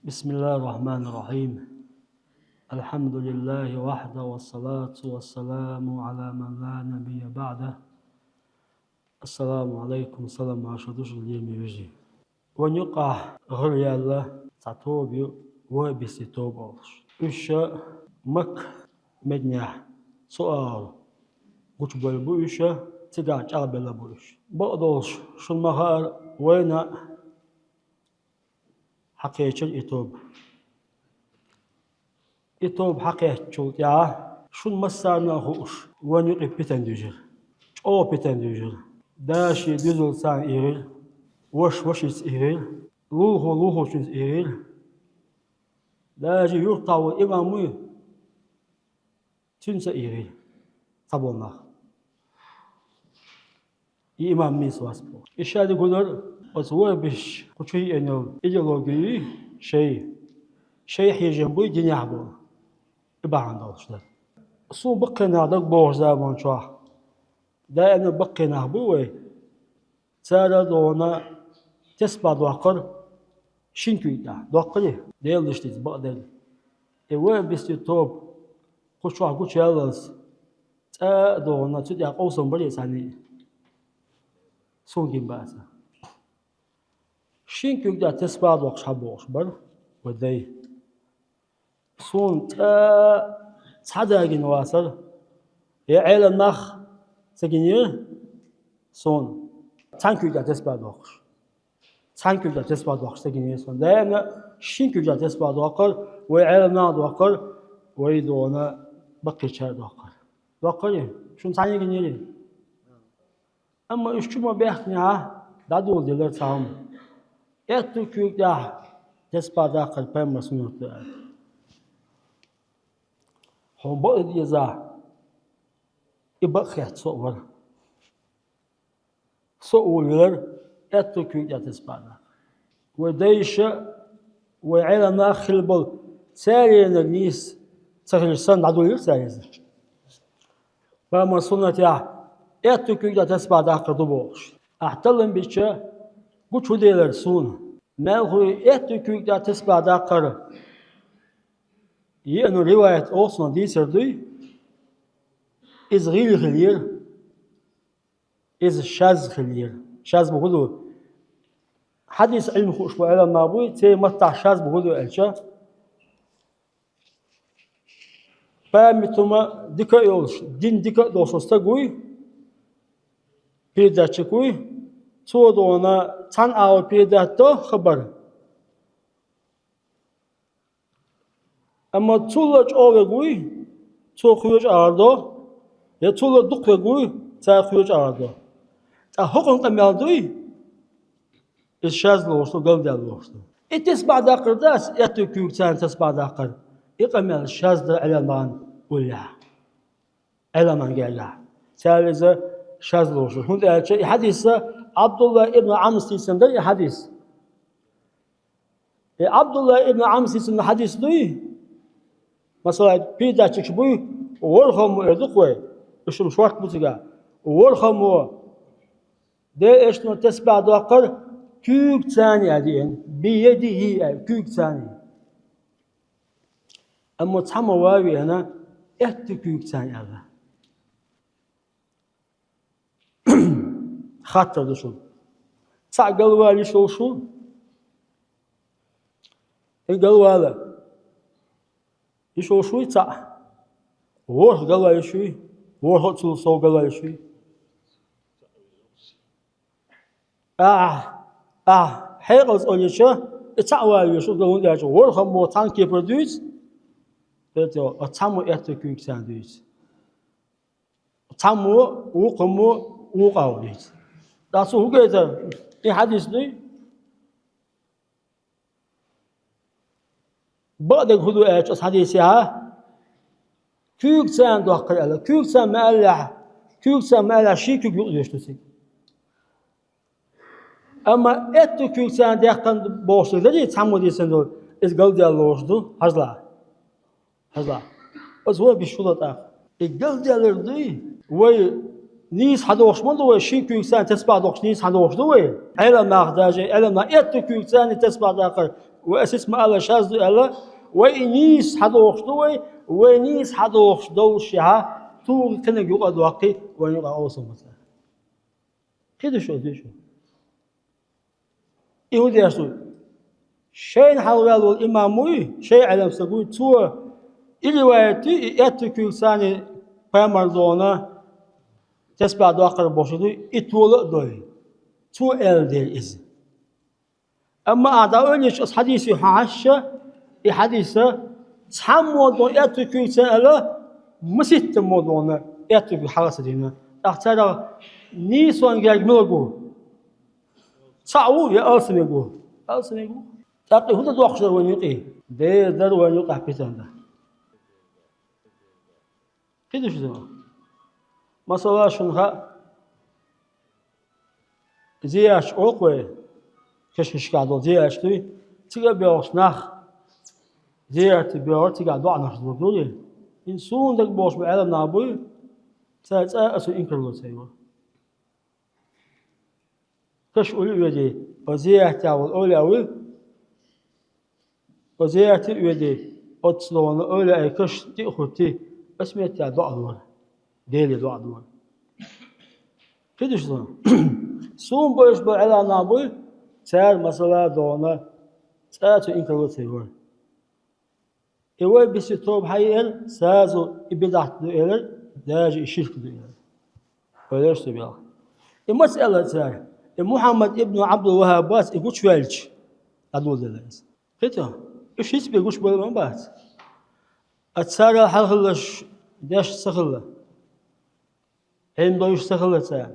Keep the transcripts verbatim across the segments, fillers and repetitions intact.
بسم الله الرحمن الرحيم. الحمد لله وحده والصلاة والسلام على من لا نبي بعده. السلام عليكم, салам-моаршал ду шуна, лераме вежарий. Вайна юкъахь гӀар яьлла цхьа тоба ю, вахӀабистийн тоба олуш. Уьш Макка, Мединехь цу агӀор гучубевлла бу уьш, цигахь чӀагӀбелла бу уьш. Бакъдолуш, шуна ма-хаъара, вайна хьакхечира и тоба. И тоба хьакхеччул тӀаьхьа шуна массарна а хууш, вайна юкъе питана дуьйжира. ЧӀогӀа питана дуьйжира. Даши дуьзалца царна ирира, ваша вашица ирира, лулахо лулахочуьнца ирира. Даже юьртахь волу имам вуй, цуьнца а ирира цхьаболу нах. И имам нийса вац бохуш. И ша дигулар оцу вахӀабисташа кху чу йиъна йолу идеологи шай, шай хьежам буй динехь болу. И бахьана долуш дара. Суна баккхий нах дагабогӀучу заман чохь, даимна баккхий нах бу вай. Цара а догӀана тесбахь доккхура шина куьйга тӀехь. Доккхура, Делан дашдица бакъдерг. И вахӀабистийн тоба кху чохь гучуяллалц, цкъа а догӀана цу тӀехь къовсам барий цхьаьнний? Суна гина бац. Шина куьйга тӀехь тесбахь доккхуш хьан бохуш бара вай дай. Суна цкъа а цхьа а да гина вацара. Я Ӏелам нах ца гинера суна, цхьана куьйга тӀехь тесбахь доккхуш. Цхьана куьйга тӀехь тесбахь доккхуш ца гинера суна. Даимна шина куьйга тӀехь тесбахь доккхура, вай Ӏелам нах а доккхура, вай догӀана баккхийчара а доккхура. Доккхура, шуна цхьаьннега гинера. Амма уьш чу ма баьхкинехь, дӀадоладелира цхьа хӀума. Аьтту куьйга тӀехь тесбахь даккхар пайхамаран суннат ду аьлла. Хьуна бакъ дезахь, и бакъ хетта со а вара. Со а волавелира аьтту куьйга тӀехь тесбахь даккхар. Вай дайша, вай Ӏелам нах хилла болу, царенаг нийса ца хилча санна, дӀадуллира цара иза. Пайхамаран суннатехь аьтту куьйга тӀехь тесбахь даккхар ду бохуш. Ахь таллам бича, гучу хӀун делара суна? Мел хуй аьтту куьйга тӀехь тесбахь даккхар еана риваят олу суна дийцар дуй? Иза гӀийла хилира. Иза шаз хилира. Шаз бохург ду. Хьадис Ӏилма хууш болу Ӏелам нах буй, церан маттахь шаз бохург ду аьлча, память хӀума дика а йолуш, дин дика а долуш стаг вуй, передатчик вуй, цо догӀана цхьана агӀор передать до хабар. Амма цул а чӀогӀа верг вуй, цо кхечу агӀор до, я цул а дукха верг вуй, цара кхечу агӀор до. Ткъа хӀокхуьнан къамел дуй, иза шаз лоруш ду, галдаьлла лоруш ду. И тесбахь даккхар дац, аьтту куьйга царна тесбахь даккхар. И къамел шаз дара Ӏелам нахана уллехь. Ӏелам нахана гергахь. Цара иза шаз лоруш ду. ХӀунда аьлча и хьадис Ӏабдулла ибн Ӏамрас дийцина дара и хьадис. И Ӏабдулла ибн Ӏамрас дийцина хьадис дуй? Масала, передатчикаш буй, ворхӀаммо эр ду-кх вай, уьш-м шортта бу цигахь. ВорхӀаммо Делан Элчано тесбахь доккхура куьйга царна аьлла деана, биядихӀи аьлла, куьйга царна. Амма цхьаммо ван а веана, аьтту куьйга царна аьлла. Хаттар ду шуна. Цхьаъ галвала йиш йолуш ву? И галвала йиш йолуш вуй цхьаъ? ВорхӀ галвала йиш юй? ВорхӀ а цул сов галвала йиш юй? Ахь, ахь хьекъалца олийча, и цхьаъ вала везаш ву, хӀунда аьлча ворхӀаммо цхьана кепара дуьйцу, цхьаммо аьтту куьйга царна дуьйцу. Цхьаммо, вукхаммо вукху агӀор дуьйцу. Ткъа цо хӀун гайтара? И хьадис дуй? Бакъдерг хӀун ду аьлча, аса хьадисехь, куьйга царна доккхура аьлла. Куьйга царна ма аьллехь, куьйга царна ма аьллехь, ши куьг юкъа доьшуш ду цига. Амма аьтту куьйга царна даьккхина бохуш дерг дарий, цхьаммо дийцина долу, иза галдаьлла лоруш ду, хьажал. Хьажал. Оцу вон биш хӀун до тӀаккха? И галдаьллар дуй? Вай нийса хьадохуш ма ду вай, шина куьйга царна тесбахь доккхуш нийса хьадохуш ду вай? Ӏелам нах даже, Ӏелам нах аьтту куьйга царна тесбахь даккхар Вай асица ма алла шаз ду аьлла, вай и нийса хьадохуш ду вай, вай нийса хьадохуш доллушехьа, тугӀу кхиниг юкъа а доккхий, вайна юкъа овсамбаца. Кхидуш оцу шу. И хӀун деш ду? Шайна хьалаваьлла волу имам вуй, шай Ӏелам стаг вуй, цо и риваят, и аьтту куьйга царна пайхамар дона тесбехь доккхур бохуш дуй, и тола а дой. Цо аьлла дела иза. Амма ахьа дӀаоьллича оцу хьадисе хьан хьаьжча, и хьадиса цхьаммо дона аьтту куьйга ца аьлла, маситтаммо дона аьтту куьйга хьала ца дина. ТӀаккха царах нийсонан герга мила гу? Цхьаъ ву я алсамиг ву? Алсамиг ву. ТӀаккха и хӀун дан доккхуш дара вайна юкъе? Дера дара вайна юкъахь питан дан. Кхидуш ду? Масала, шуна хаьа, зиярташ олу вай, кешнашкахь долу зиярташ дуй, цига а боьлхуш нах зиярте боьлхура, цигахь доӀанаш лур ду. ХӀинца суна дагабогӀуш бу Ӏелам нах буй, цара цкъа а цунна инкарло ца йора. Каш уллуьйди, оцу зияртехь волу эвлаяъ вуй, оцу зиярте а оьди, оццу догӀуна эвлаяийн каш тӀе а хӀуьтту, оцу меттехь доӀа дора, Деле доӀа дора. Кхидуш ду? Суна бовзуш болу Ӏелам нах буй, цара, масала, догӀуна цкъа а цунна инкарло ца йора. И вай биссе тоба хьан еара, сразу и бидӀат ду элира, даже и ширк ду элира. Ойла еш ду белахь. И маца аьлла цара? И Мухьаммад ибн Ӏабдул-ВахӀаб вац, и гучуваьлча, дӀадоладелла иза. Кхетий хьо? Уьш хӀинца бен гучубевлла ма бац. Ткъа царал хьалхаллаш деш ца хилла. Ӏилма дойуш ца хилла цара.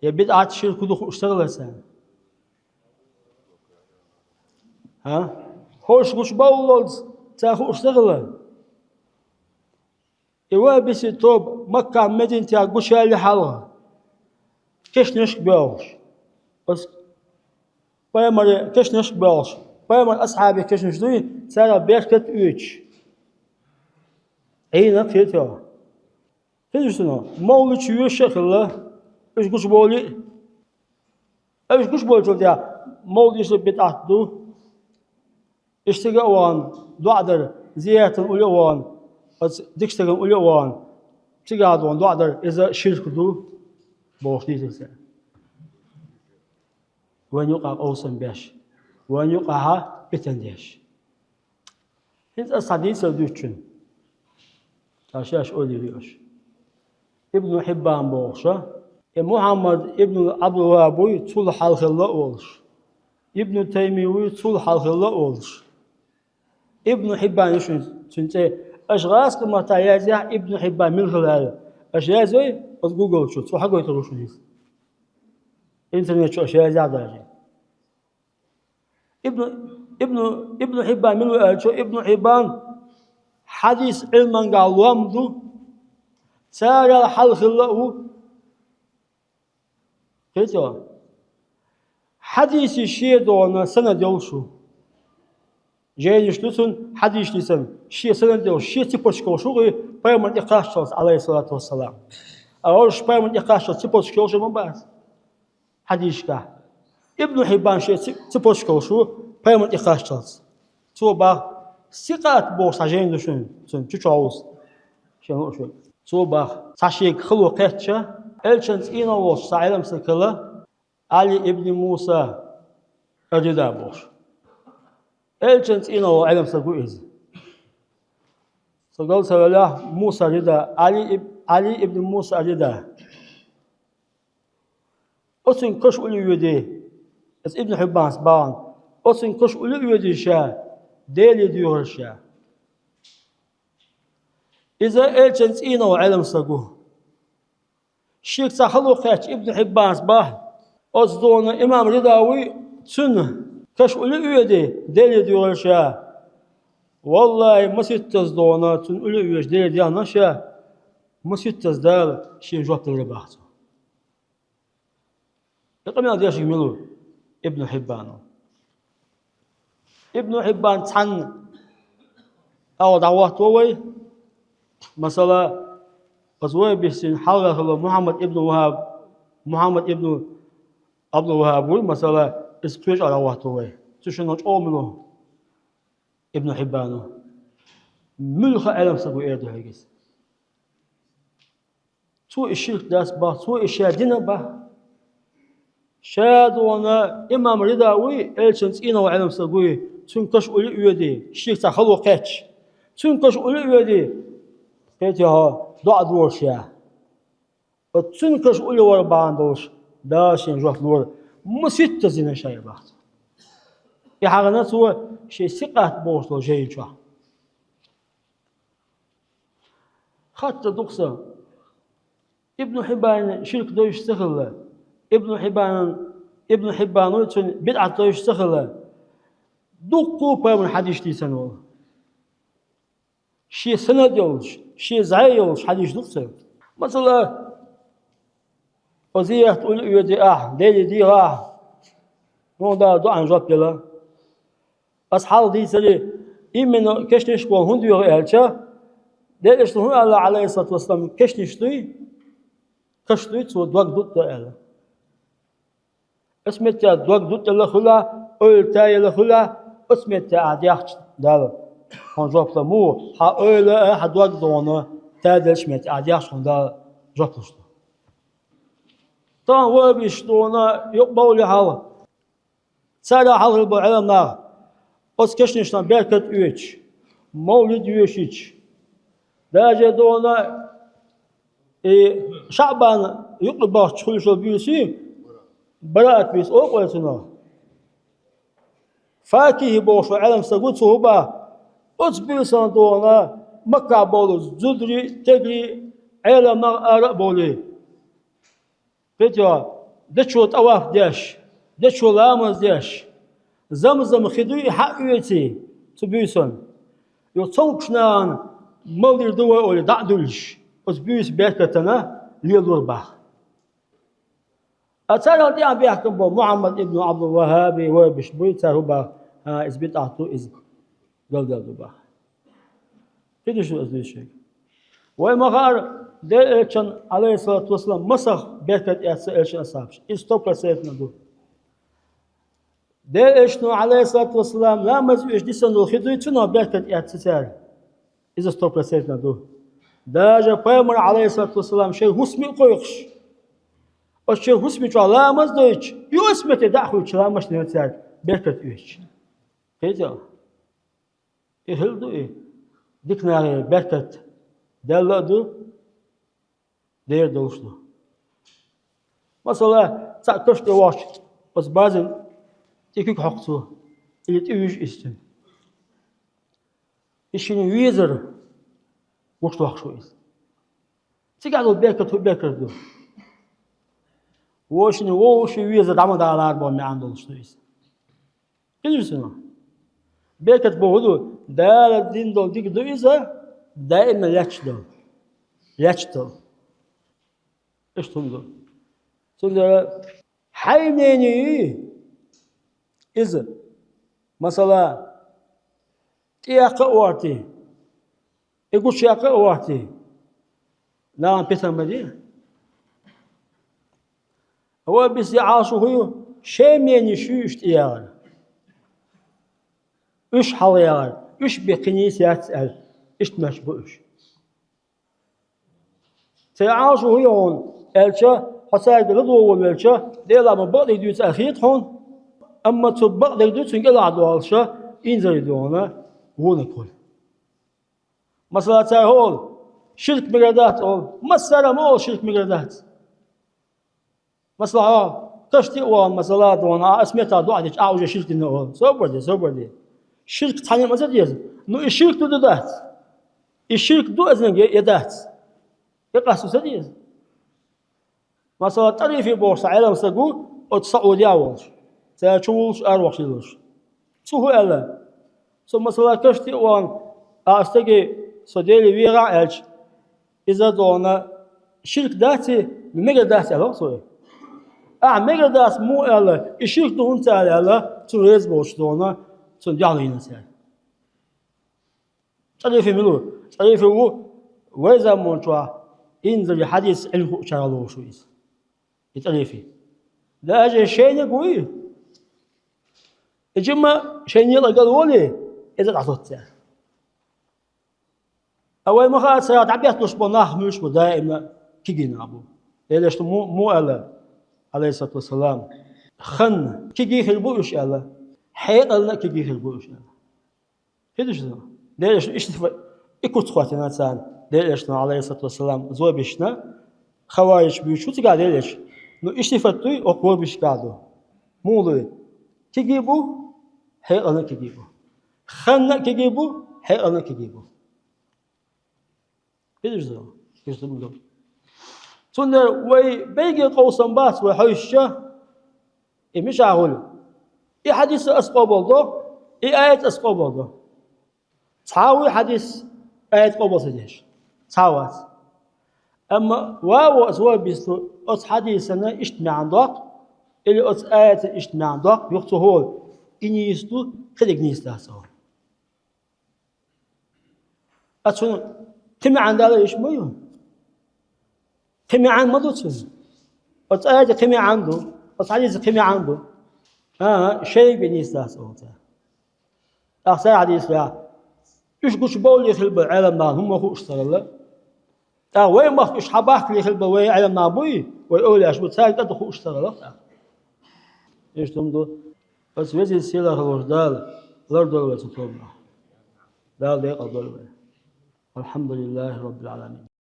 Я бидӀат, ширк ду хууш ца хилла цара. ХӀа? ХӀорш гучубовллалц цара хууш ца хилла. И вай биссе тоба Маккахь, Мединатехь гучуяьлла хьалха кешнашка боьлхуш. Ас пайхамаре кешнашка боьлхуш. Пайхамар асхьабе кешнаш дуй, царах беркат а оьцуш. Ӏийна кхетий хьо? Кхидуш ду, мовлид чу йоьшуш а хилла, уьш гучубовлий а. Уьш гучубовлучул тӀаьхьа мовлид йоьшуш бидӀат ду. Иштта цига а вахана, доӀа дар, зияратана улле а вахана, оцу дика стагана улле а вахана, цигахь а догӀуна доӀа дар, иза ширк ду, бохуш дийцира цара. Вайна юкъахь къовсам беш, вайна юкъахьа питан деш. ХӀинца аса цхьа дийцар дуьйцучун. Ша шаьш ойла йира аша. Ибн Хьиббан бохуша, и Мухьаммад ибн Ӏабдул-ВахӀаб вуй, цул хьалхалла а волуш. Ибн Тайми вуй, цул хьалхалла а волуш. Ибн Хьиббан ю шуна цуьнан цӀе. Аша гӀазкхийн маттахь язъяхь, Ибн Хьиббан мила хилла аьлла. Аша язйой оцу Google чу, цо хьагойтур ву шуна иза. Интернет чу аша язъяхь даже. Ибн, Ибн, Ибн Хьиббан мила ву аьлча, Ибн Хьиббан хьадис Ӏилмангахь лом ду, царал хьалхалла а ву. Кхетий хьо? Хьадисийн шен догӀуна санад йолуш ву. Жайнаш ду цуьнан, хьадисаш ду цуьнан, шен санад йолуш, шен цепочка йолуш ву, и пайхамарна тӀекхаччалц, Ӏалайхиссалату вассалам. А хӀорш пайхамарна тӀекхаччалц цепочка йолуш ма бац хьадисашкахь. Ибн Хьиббан шен ци-, цепочка йолуш ву, пайхамарна тӀекхаччалц. Цо бах, Сикъат бохуш цхьа жайна ду шуна, цуьнан чу чохь ву иза. Шен лууш верг. Цо бах, цхьа шега хало кхетча, Элчан цӀийнах волчу цхьа Ӏелам стаг хилла, Ӏали ибн Муса ар-Рида бохуш. Элчан цӀийнах волу Ӏелам стаг ву иза. Со галсавеллехь, Муса ар-Рида, Ӏали иб-, Ӏали ибн Муса ар-Рида. Оцуьнан каш уллуьйди, аса Ибн Хьиббанас бахана, оцуьнан каш уллуьйди ша, Деле доьхура ша. Иза Элчан цӀийнах волу Ӏелам стаг ву. Шега цхьа хало кхетча, Ибн Хьиббанас бах, оцу дона имам Рида вуй, цуьнан каш уллуьйди, Деле доьхура ша. Валлахи, маситтаза дона цунна уллуьйвеш Деле дехна ша, маситтаза Дала шен жоп далара бах цо. И къамел дешнарг мила ву? Ибн Хьиббан ву. Ибн Хьиббан цхьанна агӀор дӀахӀотто вай. Масала, оцу вай биссина хьалха хилла Мухьаммад ибн ВахӀаб, Мухьаммад ибн Ӏабдул-ВахӀаб вуй, масала, иза кхечу агӀор дӀахӀотто вай. Цу шиннах чӀогӀа мила ву? Ибн Хьиббана. Муьлха Ӏелам саг ву эр ду хьоьга иза. Цо и ширк дац бах, цо и ша дина бах. Ша дона имам Рида вуй, элчан цӀийнал Ӏелам саг вуй, цуьнан каш улли а оьдий, шех цхьа хало кхаьчча. Цуьнан каш улли а оьдий, кхетий хьо, доӀа дора ша. Оцу цуьнан каш улли вара бахьана долуш, Дала шен жоп лора, маситтаза зина ша яр бах цо. И хьагӀана цо шен сикъат бохуш долу жайна чохь. Хатта дукха сан. Ибн Хьиббана ширк девзаш ца хилла. Ибн Хьиббана, Ибн Хьиббана цуьнан бидӀат девзаш ца хилла. Дуккха а пайхамаран хьадисаш дийцина волу. Шен санад йолуш, шен зӀе йолуш хьадисаш ду-кх цуьнан. Масала, о зиярат улли а оьдий ахь, Деле дехахь, хьуна Дала доӀан жоп дела. Ас хьалха дийцаре, именно кешнашка вон хӀунда доьху аьлча, Делан Элчано хӀун аьлла, Ӏалайхиссалату вассалам, кешнаш дуй, каш дуй, цо дог дутӀа до аьлла. Оцу метте дог дутӀа делла хуьлахь, ойла та елла хуьлахь, оцу метте ахь дехча Дала хьуна жоп ло. Муха, хьан ойла а, хьан дог а дона, та деллачу метте ахь дехча хьуна Дала жоп луш ду. Тахана вай бисча дона юкъа бовлий хьалха. Цара хьалха болу Ӏелам нах оцу кешнашна беркат оьцуш, мовлид йоьшуьйтуш, даже дона и ШаӀбан юкъа бахча хуьлуш йолу буьйса, бараат буьйса олу-кх вай цунах. Факихи бохуш волу Ӏелам стаг ву цу хӀуба, оцу буьйсанна дона Маккахь болу зударий, тегрий, Ӏелам нах ара а бовлий. Кхетий хьо, дечо тӀаваф деш, дечо ламаз деш, Замзам хи дуй и хьаоьций цу буьйсанна. Юха цомгуш нахана мала дийр ду вай олий дӀа а дуьллуш, оцу буьйса беркатана лелора бах. А царал тӀехь бехкам бо Мухьаммад ибн Ӏабдул-ВахӀаби, вай бисча буй, цара хӀун бах, хӀа, иза бидӀат ду, иза галдал ду бах. ХӀун деш ду аса дуьйцу шайга? Вай ма хаара, Делан Элчан, Ӏалайхиссалату вассалам, масех беркат эцна Элчан асхьабаш. Иза сто процентно ду. Делан Элчано, Ӏалайхиссалату вассалам, ламаз оьшуш дисина долу хи дуй, цунах беркат эцна цара. Иза сто процентно ду. Даже пайхамар, Ӏалайхиссалату вассалам, шайн хӀусаме а кхойкхуш, оцу шайн хӀусаме чохь ламаз а дойтуш, и оцу метте дӀа а хуьйцуш ламаз дина цара, беркат оьцуш. Кхетий хьо? И хила ду и. Диканахе беркат делла а ду, дера долуш ду. Масала, цхьаъ каш тӀе вахча, оцу базина тӀе куьг хьокху цо, или тӀе вуьжу иза цуьнан. И шина везар гуш дохуш ву иза. Цигахь долу беркат хӀун беркат ду? Вошина вовшийн везар дӀа ма далара боху маьӀна долуш ду иза. Кхин ю цунах. Беркат боху ду, Дала дина долу дика ду иза, даимна лаьтташ долу. Лаьтташ долу. Иштта хӀума ду. Цундела хьайн нене иза, масала, тӀеяккха а вартий, и гучуяккха а вартий, нахана питана ма де. Вай биссе Ӏалашо хӀун ю? Шайн мнение ю уьш тӀеяхар. Уьш хьалаяхар. Уьш бен кхин нийса яц аьлла, иштта моьттуш бу уьш. Церан Ӏалашо хӀун ю хьуна аьлча, хьо цаьрга ладогӀа велча, Делахь ма бакъдерг дуьйцу аьлла хета хьуна, амма цо бакъдерг дуьйцу, цуьнан кӀелахь долуш, инзаре дуьйна вониг хуьлу. Масала, цара хӀун олу? Ширк мегар дац олу. Массара а ма олу ширк мегар дац. Масала, хьо каш тӀе а вахана, масала, а дона, а аса метта доӀа дича, а уже ширк дина олу. Собар де, собар де. Ширк цхьаьна а ма ца деза. Ну, и ширк ду, ду дац? И ширк ду азниг я, я дац? И къасто ца деза. Масала, ТӀарифи бохуш цхьа Ӏелам стаг ву, оцу СаӀудехь волуш, цара чу вуллуш, араваккхаш лелош. Цо хӀун аьлла? Со, масала, каш тӀе а вахана, а стаге со Деле вехахь аьлча, иза дона ширк дац и, мегар дац аьлла цо. Ахьа мегар дац муха аьлла, и ширк ду хӀунда ца аьлла аьлла, цунна реза боцуш дона, цунна дуьхьал йина цара. ТӀарифи мила ву? ТӀарифи ву вайн заман чохь инзаре хьадис Ӏилма хуучарах лоруш ву иза. И ТӀарифи. Даже шайниг вуй. И жимма шайн некъа гал волий, Иза дӀасоццаьр. А вай ма хаъара, цара дӀабетталуш болу нах муьлш бу, даимна кегий нах бу. Делаш ду мо, мо аьлла, Ӏалайхиссалату вассалам, ханна кегий хир бу уьш аьлла, хьекъална кегий хир бу уьш аьлла. ХӀинца ду, Делаш ду иштта фа-, и куц хӀоттийна царна, Делаш ду, Ӏалайхиссалату вассалам, зобишна, хавариж буьйцу цигахь Делаш. Ну, и сифат дуй, оцу зобишкахь ду. Муха дуй? Кегий бу, хьекъална кегий бу. Ханна а кегий бу, хьекъална а кегий бу. Хезаш ду? Хезаш ду. Цундела вай берриге къовсам бац вай хьоьжуш, и мичахь хуьлу. И хьадис ас къобал до, и аят ас къобал до. Цхьа а вуй хьадис, аят къобал ца деш? Цхьа а вац. Амма ваво аса вай бисту, оцу хьадисана иштта маьӀна доккху, или оцу аятана иштта маьӀна доккху, юха ца хӀора, и нийса ду, кхидерг нийса дац ца хӀора. А цунна кхин маьӀна далар йиш ма ю? Кхин маьӀна ма ду цунна? Оцу аятан кхин маьӀна ду, оцу хьадисан кхин маьӀна ду. ХӀан, шериг бен нийса дац оха цара. ТӀаккха цара хьадис лаьа, уьш гучубовлий хила бара Ӏеламнаха хӀумма хууш ца хилла. ТӀаккха вай махка уьш хьабахкалий хила бара вай Ӏеламнах буй, вай эвлаяаш бу, цаьрга а ду хууш ца хилла тӀаккха. Иштта хӀума ду. Аса везачу сийлахь волчу Дала лардойла вай цу тобанах. Дала декъал дойла вай. Алхьамдулиллахи Роббил Ӏаламин.